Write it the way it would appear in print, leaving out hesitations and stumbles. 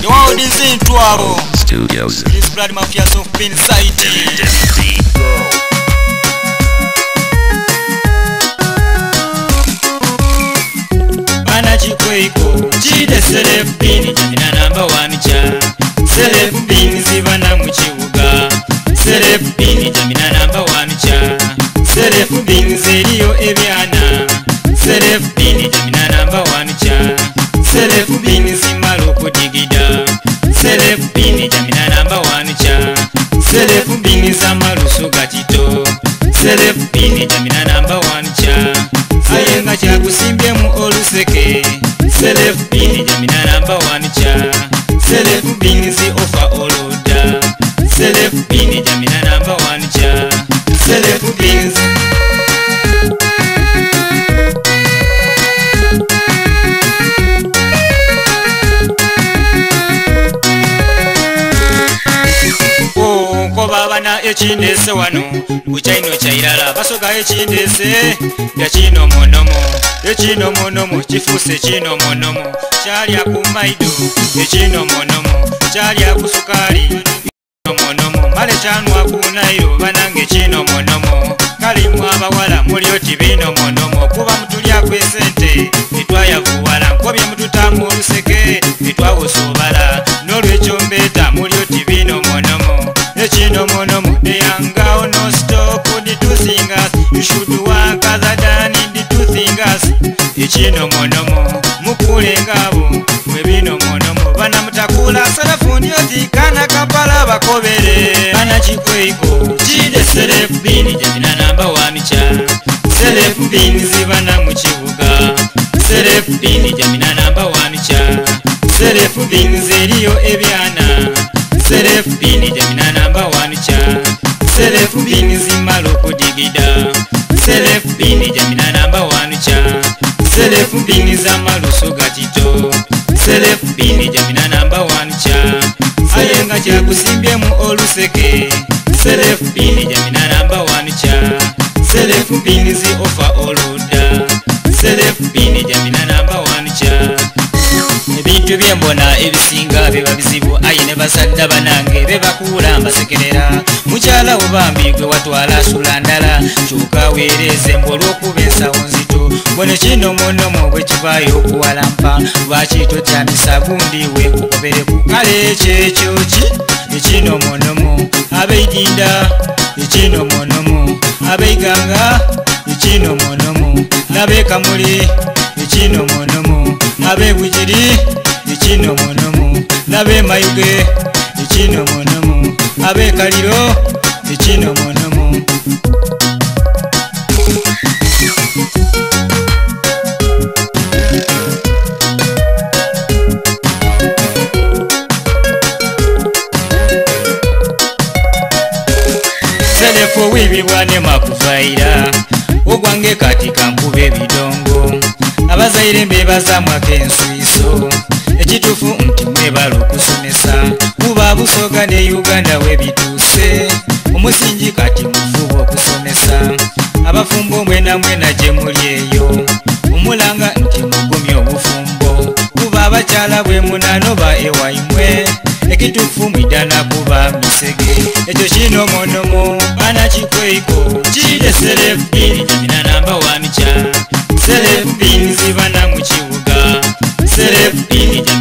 The world is in trouble. Studios. This blood mafias of Pin City. Bana chikweko chide self bin jamina number one cha self bin zibana mu kibuga self bin jamina number one cha self bin zeriyo ebyana self bin jamina number one cha self bin zimala okudigida self bin jamina number one cha self bin zamalusu gatito self bin jamina number one cha aye nga kyakusimbyemu oluseke self bin jamina number one cha self bin zi ofa oloda self bin jamina number one cha self bins. Nkoba abana ekindese wano bukyaino kyairala basoga ekindese nga kinomonomo ekinomonomo kifuuse kinomonomo kyalya ku maido ekinomonomo kyalya ku sukaali kinomonomo male kyanwa ku nairo banange kinomonomo kalimu abawala muli oti binomonomo kuba mutulyaku esente etwayavuwala nkobye mututamu oluseke etwawosobala n'olwekyo mbeeta muli oti binomonomo ekinomonomo deyangao no stop the two singers you should work other than the two fingers ekinomonomo mukule ngabo mwe binomonomo banamutakula sarafundi oti kana kampala bakobere bana chikweko chide self bin jamina namba one cha self bin zibana mu kibuga self bin jamina namba one cha self bin zeriyo ebyana self bin jamina namba one cha self bin zimala okudigida self bin jamina namba one cha self bin zamalusu gatito self bin jamina namba one cha aye nga kyakusimbyemu oluseke self bin jamina namba one cha self bin zi ofa oloda self bin jamina namba one cha ebintu byembona ebisinga biba bizibu aye ne bazadde banange bebakuula mbasekerera mukyala wo bambi gwe watwala sula ndala kyuka weereze mbu olw'okuba ensawo nzito bone kinomonomo bwe kivaayo okuwalampa lwaki totyamisa gundi weekukobereku kale kyekyo ki ekinomonomo abeidinda ekinomonomo abeiganga ekinomonomo n'abekamuli ekinomonomo abebugiri ekinomonomo n'abemayuge ekinomonomo abekaliro ekinomonomo. Selefu wibibwa ne makuvaira ogwange kati kankuba ebidongo abazaire mbebazamu ak'enswiso ekituufu nti mwebala okusomesa kuba Busoga ne Uganda webituuse omusingi kati mufuba okusomesa abafumbo mwena mwena gye muli eyo omulanga nti mugumye obufumbo kuba abakyala bwe munanoba ewaimwe ekituufu mwidana kuba misege ekyo kinomonomo bana kikweko kide self bin jamina namba one cha self bin zibana mu kibuga self bin jamina